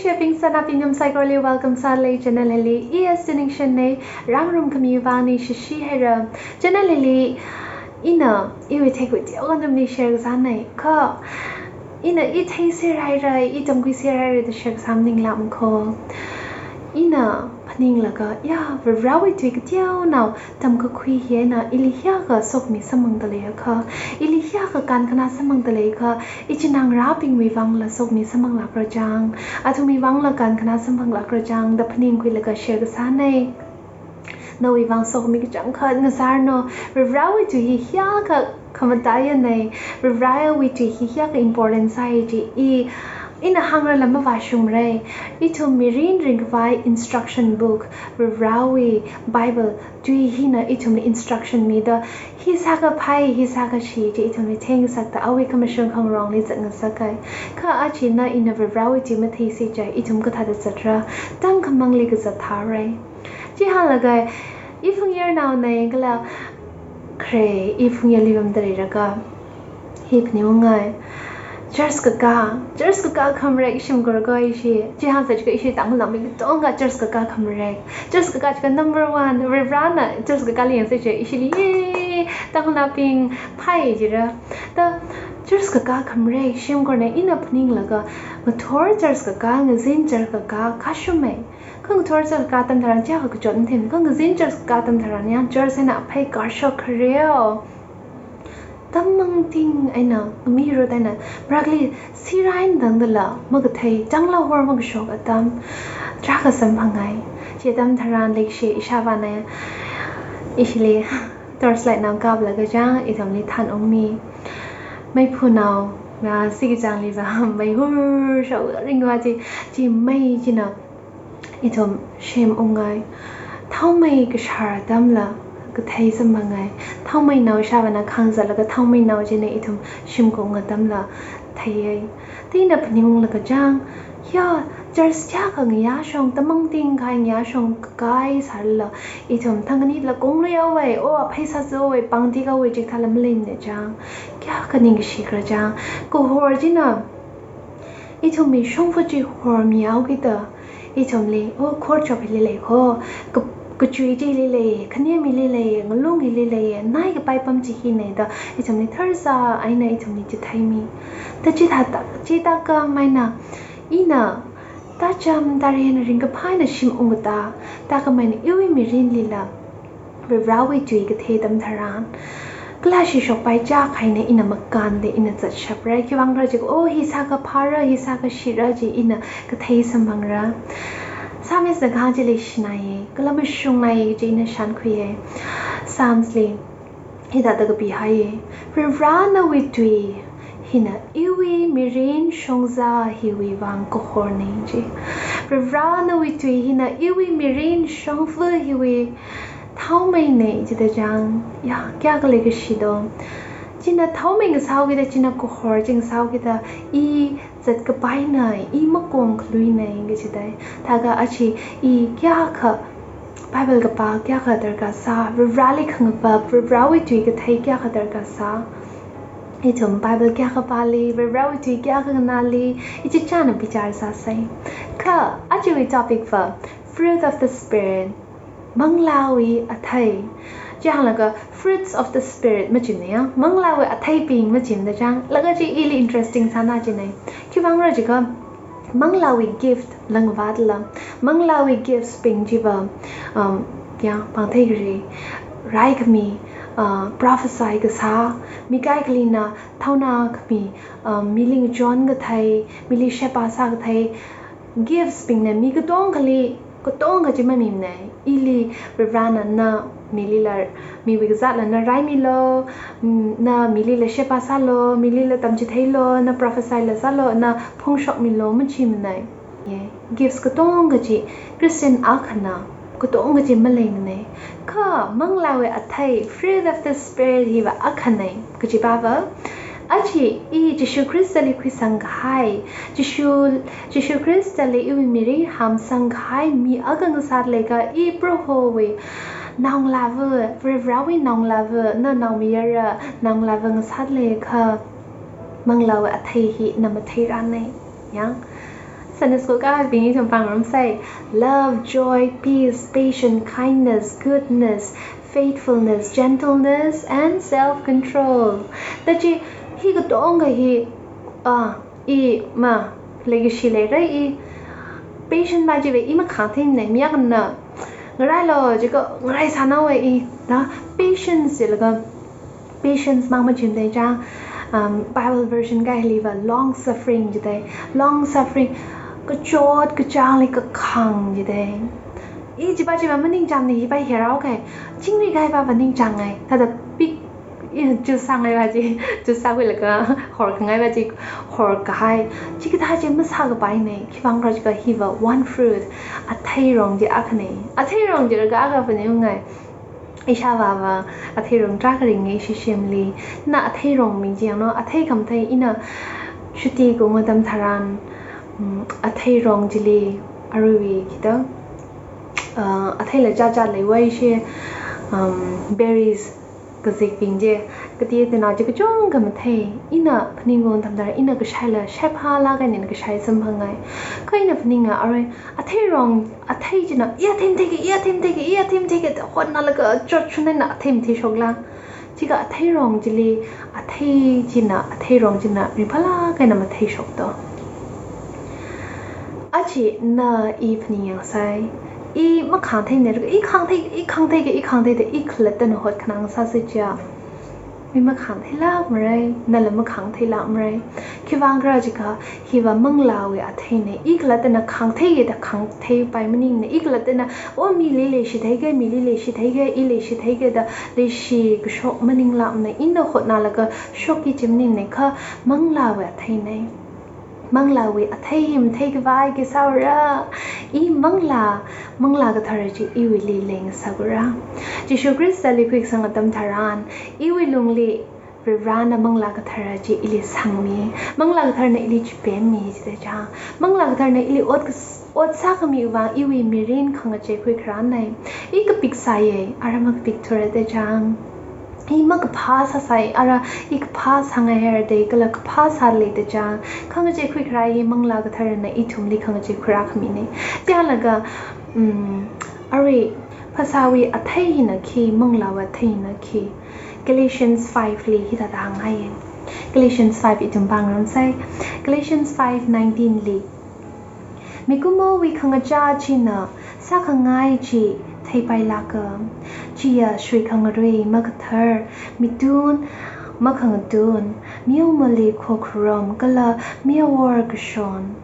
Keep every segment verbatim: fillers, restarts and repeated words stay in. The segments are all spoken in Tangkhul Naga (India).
Shebing sanabing nathum saikorali welcome sālei channel hili. I S Tuningshen nei, rāngarum khami vang ningshishi haira. Channel hili ina iwui theikakhui teokha nathumli share kasā nei. Kha ina i theiser haira, i tamkhuiser haira da share kasā maningla makho. Ina phaninglaga, ya, Varivarāwui tui kateonao tamkakhui hi eina ili hiyākha sokhami samphangda leiakha, ili hiyākha kankhana samphangda leiakha, ichinā ngarābingwui vangla sokhami samphanglākra chang, athumwui vangla kankhana samphanglākra chang da phaningkhuilaga share kasā nei. Nawui vang sokhami kachangkhat ngasāranu. Varivarāwui tui hi hiyākha khamataiya nei, Varivarāwui tui hi hiyākha important sāi chi i, ina hāngrala mavāshungmarei. Ithum mirin ringkhavai instruction book, Varivarāwui Bible, tui hina ithumli instruction mida, hi sākha phāi, hi sākha shi chi ithumli theingasakta awui khamashung khangarongli zatngasakai. Kha achina ina Varivarāwui tui matheisi chiakha ithum kathāda zatra, tangkhamangli kazat tharei. Chihānglaga, i Phungyarnao nei kala, khare, i Phungyarli pamda leilakha, hi phaningungai. Church kakā, church kakā khamarek shimkhur ko ishi. Chihāngsa chiakha ishi Tangkhulnaobing katongkha church kakā khamarek. Church kakā chiakha number one, Varivarāna church kakāli yangsa chiakha ishili, yay, Tangkhulnaobing phāi jira. Da church kakā khamarek shimkhur nei. Ina phaninglaga, ngathor church kakā, ngazin church kakā kashumei. Kha ngathor church kakā atam tharan chiyākha kachot mathei, kha ngazin church kakā atam tharan yang church eina aphei karshok khareo. Tammang ting eina, amirot eina, marakli sirai eina tangdala makathei, changla hor makashok atam tarākha samphangai. Chi atam tharan leikashi ishāvāna ishili torchlight nao kaplaga chang ithumli thanungmi. Meiphunao, na siki changli va, mei hur shok ringva chi, chi mei china ithum shemungai. Thaomei kashar atamla kathei samphangai. Thaomeinao ishāvāna khangzatlaga thaomeinao china ithum shimkhur atamla theiei. Ina phaningunglaga chang, ya, church chiyākha ngayāshong, tammang ting kahai ngayāshong kakai sālala, ithum thangkhanila kongluihaowei, o aphei sāsāhaowei, pāngtikahaowei chikathāla maleimana chang. Kayākha ningkashikra chang. Kahor china ithumwui shongfa chi hormihaokida, ithumli, o, khorchop hili lei kho, ka-, kachui chili lei, khanem hili lei, ngalung hili lei, nai kapai apam chi hi nei da ithumli tharzā eina ithumli chitheimi. Da chithāda, chithākhamei eina, ina, tācham tāren ringkaphā eina shim ungkatā, thākhamei eina iwui mirinlila Varivarāwui tui kathei atam tharan, kala shishokpai chak eina ina makānda ina zatshapra. Khiwuivang khala chiakha, o, hi sākha phāra, hi sākha shira chi ina kathei samphangra. Psalmist na kahāng chili shinaiye, kala mashungnaiye chi ina shānkhuiye. Psalms li hithāda kapihaiye. Varivarā nawui tui hina iwui mirin shongzā hiwui vang kahorna chi. Varivarā nawui tui hina iwui mirin shongfa hiwui thaomeina chida chang. Ya, kayākha leikashi do. China thaomei ngasāhaokida, china kahor chi ngasāhaokida, i zatkapaina, i makong khaluina kachidai. Thākha achi i kayākha Bible kapā kayākha darkar sā, Varivarāli khangapap, Varivarāwui tui kathei kayākha darkar sā. Ithum Bible kayākha pāli, Varivarāwui tui kayākha nganāli, ichichāna bichar sāsei. Kha, ajawui topic va, fruit of the Spirit, manglāwui athei. Chihānglaga fruits of the Spirit machimna ya, manglāwui atheibing machimda chang, laga chi ili interesting sāna chinei. Khiwuivang khala chiakha, manglāwui gift langvātla, manglāwui gifts bing chiva, um, ya, pāngthei kharei, raikhami, uh, prophesy kasā, mi kaikhalina thaona khami, um, mili ngachon kathei, mili sheba sā kathei, gifts bingna mi katongkhali, katongkha chi mamimana. Ili Varivarāna na milila, miwui kazatla na raimilu, mm, na milila sheba sālu, milila tamchitheilo, na prophesy la sālu, na phongshokmilu, machimana. Ye, gifts katongkha chi Christian akhana katongkha chi maleimana. Kha manglāwui athei, fruit of the Spirit hiva akhana. Kajiva va, achi i Jishu Khristali khuisang kahai, Jishu, Jishu Khristali iwui mirin hamsang kahai mi akha ngasāda leiakha, i Prohowui naongalāva, Varivarāwui naongalāva, na naomayara naongalāva ngasāda leiakha, manglāwui athei hi na matheirana. Ya. Sunday school kābing ithum pāngarumsei. Love, joy, peace, patience, kindness, goodness, faithfulness, gentleness, and self-control. Da chi, hi katonga hi, ah, i ma, leikashi leira i. Patient pa chiva i makhāngthei ne, mi akhana ngarailo, chiko ngarai sānaowa i, da patience jilaga, patience mang machimdei chang, um, Bible version kahiliva long suffering jidei, long suffering, kachot kachāngli kakhāng jidei. I chipa chiva maningchāng ne, hipa hiraokai, chingri kahaipa va ningchāngai, thāda pik, i, chusāngai va chi, chusākhuilaga horkhangai va chi, horkahai, chikathā chi masākapai ne, khiwuivang khala jiakha hiva one fruit, atheirong chi akhane, atheirong chi raka akha phaningai. Ishāvāva atheirong tarākha ringe ishi shimli. Na atheirong ming chi yanglu, athei khamathei ina shuti kaung atam tharan, mm, atheirong chili aruiwui khida, uh, atheila chāchā leiwui shi, um, berries kazikbing chi, kati tina chi kachungkha mathei, ina phaning kaung atam tharan ina kashaila shaiphālāk eina kashai samphangai. Kha ina phaninga arui, atheirong, athei china, i athei matheike, i athei matheike, i athei matheike, da hotnalaga chotshun eina athei matheishokla. Chika atheirong chili, athei china, atheirong china, ringphālāk eina matheishokto. Achi na i phaning yangsei, i makhāngthei ne, i khāngthei, i khāngtheike, i khāngtheide, i khalattana hotkhanang sāsa chiakha, mi makhāngtheilāk marai, nala makhāngtheilāk marai. Khiwuivang khala jiakha, hiva manglāwui athei ne, i khalattana khāngtheike da khāngtheipai maning ne, i khalattana, o mili leishitheike, mili leishitheike, i leishitheike da leishi kashok maninglāk ne, ina hotnalaga shokki chi maning ne, kha manglāwui athei ne. Manglāwui athei hi matheikhavai khi sāura, i manglā, Manglā Kathara chi iwuili leingasakura. Jishu Khristali khuikasang atam tharan, iwui lungli Varivarana Manglā Kathara chi ili sangmi, Manglā Katharana ili chipemmi jida chang, Manglā Katharana ili ot kas-, ot sākhamiwui vang iwui mirin khangachei khuikharānei. I kapik sāye, ara makapikthura da chang. I makaphā sāsai, ara i kaphā sāngai haira da, kala kaphā sālei da chang. Khangachei khuikharā hi Manglā Katharana ithumli khangachei khuirākhamine. Chilaga, mm, arui phasāwui athei hina khi, manglāwui athei hina khi. Galatians five li hithāda hāngngaiye. Galatians five ithum pāngarumsei. Galatians five nineteen li, mikumowui khangachā china sākhangai chi theipailāka. Chiya shuikhangarui makathar, mitun makhangatun, meomali khokharum kala meowor kashon,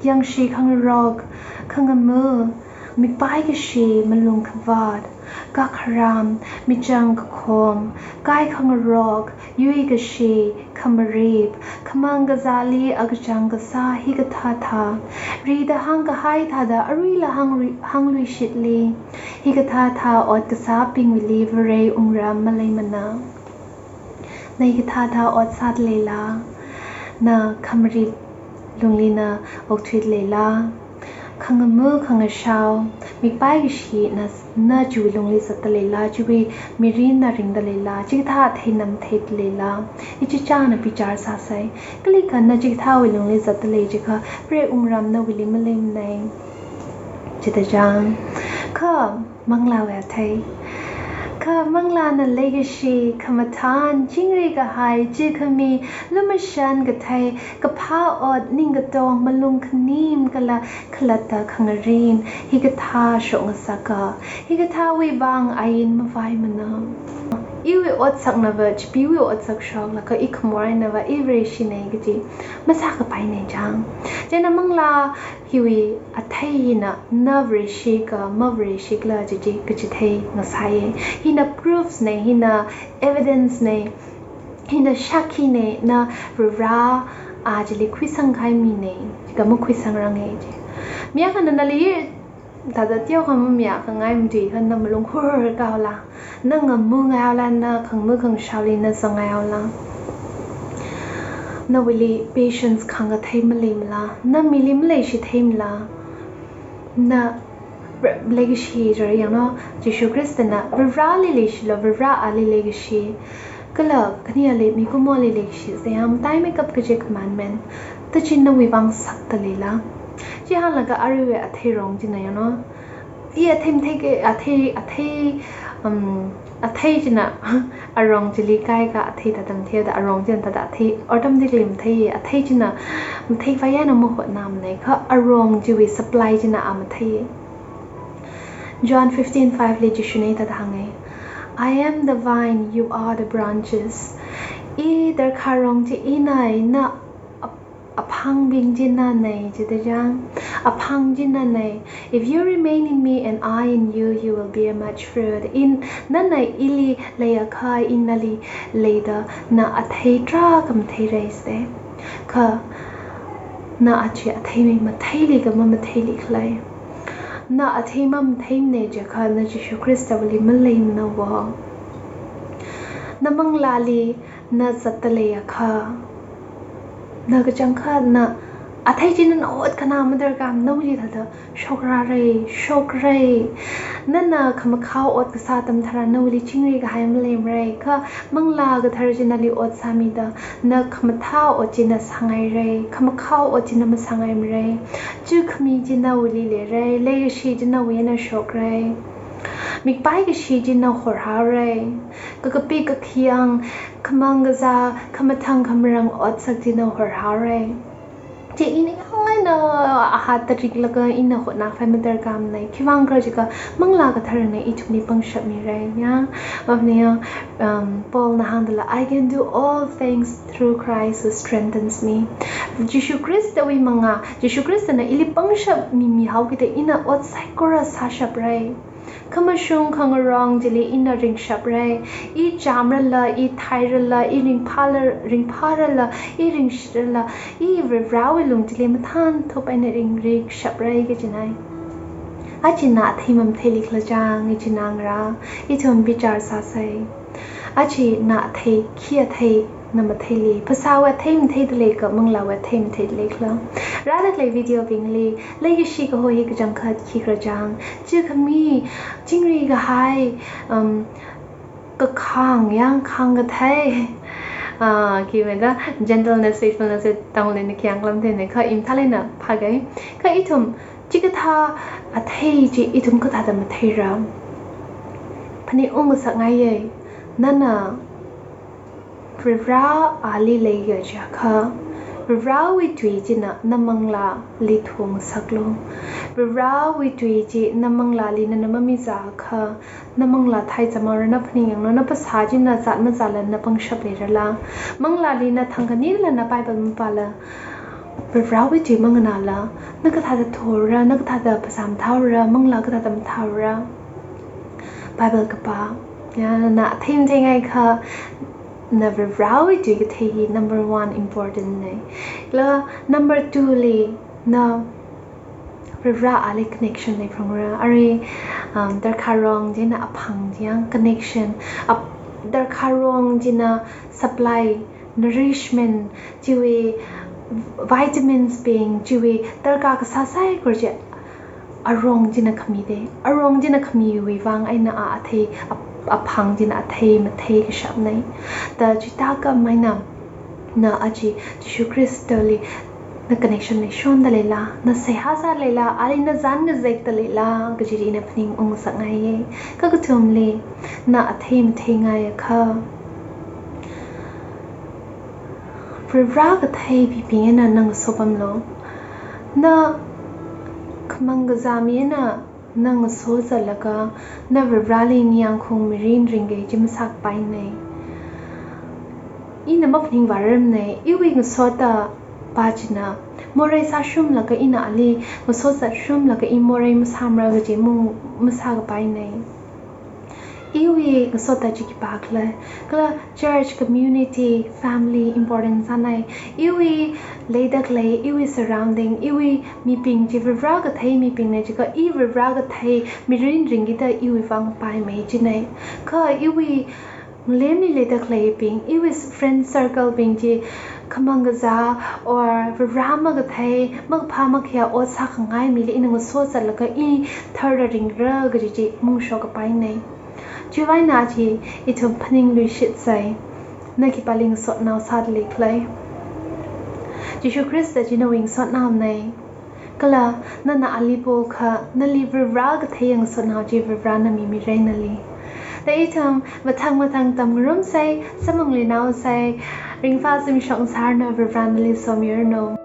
yangshi khangarok, khangamu, mipaikashi, malung khavāt, kakharam, michang kakhom, kai khangarok, yuikashi, khamarip, khamang kazāli akachang kasā hikathāthā, rida hāngkahai thāda aruila hānglui-, hāngluishitli, hikathāthā ot kasābingwuili Varewui wungram maleimana. Na hikathāthā ot sādaleila, na khamarip lungli na okthuidaleila, khangamu khangashao, mipaikashi na, na chiwui lungli zatdaleila, chiwui mirin na ringdaleila, chikathā athei na matheidaleila, ichichāna bichar sāsai. Kalikha na chikathāwui lungli zatdalei jiakha, Varewui wungram nawuili maleimanei. Chida chang. Kha manglāwui athei. Kha manglāna leikashi, khamathān, chingri kahai, chikhami, lumashan kathei, kaphā ot, ning katong, malung khanim kala khalatta khangarin, hikathā shokngasaka, hikathāwui vang ain mavaimana. Iwui otsaknava chipeewui otsak shoklaga i khamor einava i Vareshinei kaji masākapainei chang. Chieina manglā hiwui athei hina na Vareshi ka mavareshikhala kaji kachithei ngasāye. Hina proofs nei, hina evidence nei, hina shākhi nei, na Varivara a chili khuisangkahai minei, kha makhuisangrange ji. Mi akhana nali thāda teokha mamayākhangai matuikha na malung khurkhaola, na ngamungai haola, na khangamu khangashaoli na zangngai haola, nawuili patience khāngkathei maleimala, na mili maleishitheimala, na re-, leikashi jara yanglu, Jishu Khristana Varivarali leishilu, Varivara ali leikashi, kala khani ali mikumoli leikashi, sāyam mataimeikap kaji commandment, da chi nawui vang sakdaleila. Hānglaga aruiwui athei rong china yangno. I athei matheike, athei, athei, um, athei china arong chili kaikha athei thāda matheida arong china thāda athei, otram dikli mathei, athei china matheivai eina mahotnamana kha arong chiwui supply china a mathei. John fifteen five li Jishuna thāda hānga. "I am the vine, you are the branches." I darkharong chi inai, na ap-, aphangbing chi nanai, jida chang. Aphang chi nanai. "If you remain in me and I in you, you will bear much fruit." In, nana ili leiakha, ina nali leida, na athei tarākha matheira jida. Kha, na aja athei mi matheili kha mamatheili khalei. Na athei mamatheimana jiakha, na Jishu Khristawuili maleimana wo. Na manglāli na zatda leiakha, na kachangkhat na athei china na ot khana madarkar, nawuili thāda shokrara, shokra. Nana khamakhao ot kasā atam tharan nawuili chingri kahai maleimara, kha Manglā Kathara china nali ot sāmida, na khamathā ot china sāngaira, khamakhao ot china masāngaimara. Chukhami chi nawuili leira, leikashi chi nawui eina shokra. Mikpai kashi chi na horhaora. Kakapi kakhayang, khamang kazā, khamathang khamarang otsak chi na horhaora. Chi ina yāng eina ahāda riklaga ina hotnakhavai madarkarmana. Khiwuivang khala jiakha Manglā Katharana ithumli pangshap mira, ya. Maphaningya, um, Paulna hāngdalei, "I can do all things through Christ who strengthens me." Jishu Khristawui mangā, Jishu Khristana ili pangshap mimihaokida ina ot saikora sāshapra. Khamashung khangarong chili ina ringshapra. I chāmrala, i thairala, i ringphāla, ringphārala, i ringshitrala, i Varivarāwui lung chili mathānthup eina ring, ringshapra kajina. Aja na athei mamatheili khala chang, ichinā ngarā, ithum bichar sāsa. Aja na athei, khi athei na matheili, phasāwui athei matheida lei kha manglāwui athei matheida lei khala. Rāda khalei video bingli, leikashi kaho hi kachangkhat khikhala chang, chukhami, chingri kahai, um, kakhang, yāngkhang kathei, ah, khi meda gentleness, faithfulness, Tangkhulna khi yānglam theina, kha imathāli na phākei. Kha ithum, chikathā athei chi ithum kathāda matheira. Phaningung ngasakngaiya, nana Varivarāli leiya jiakha, Varivarāwui tui china na manglāli thungasaklu. Varivarāwui tui chi na manglāli nana mamizākha, na manglā theizamhaora, na phaningyanglu, na phasā china zat mazāla na pangshap leirala. Manglāli na thangkhanila na Bible mapāla, Varivarāwui tui manganāla, na kathāda thura, na kathāda phasā mathāra, manglā kathāda mathāra. Bible kapā, ya, na athei matheingaikha, na Varivarāwui tui kathei hi number one important na. Kala number two li, na Varivarāli connection leiphalungra. Arui, um, darkharong china aphang chiyang connection. Ap-, darkharong china supply, nourishment, chiwui vitamins bing, chiwui darkar kasā saikora chi arong china khamida. Arong china khamiwui vang eina a athei, ap-, aphang china athei matheikashapna. Da chithākha maina na aja Jishu Khristali na connection leishonda leila, na seihā sāda leila, ali na zan ngazekda leila, kaji chi ina phaningung ngasakngaiya. Kakathumli, na athei matheingaiakha, Varivarā kathei mibing eina na ngasopamlu. Na khamang kazā mi eina na ngasozatlaga, na Varivarāli ningyāngkhaung mirin ringki kaji masākapaina. Ina maphaningvārarmana, iwui ngasotapā china morei sāshunglaga ina ali ngasozatshunglaga i morei masāmara kaji mung masākapaina. Iwui ngasotā chi khipākhala, kala church, community, family important sāna. Iwui leida khalei, iwui surrounding, iwui mibing chi Varivarā kathei mibingna jiakha, i Varivarā kathei mirin ringkida iwui vang paimei jina. Kha iwui ngalemli leida khaleibing, iwui friend circle bing chi khamang kazā or Varivarā makathei, makaphā makhayā ot sākhangai mili ina ngasozatlaga i tharda ringra kaji chi mungshokkapaina. Chiwui vang eina aja ithum phaningluishitsa, na khipāli ngasotnao sāda leikhala. Jishu Khrista chi nawui ngasotnaona. Kala nana ali pokha, nali Varivarā kathei ngasotnao chi Varivarāna mimira nali. Da ithum mathang mathang tamngarumsa, samphangluinaosa, ringphā zimiksho ngasāranu, Varivarāna nali somiranu.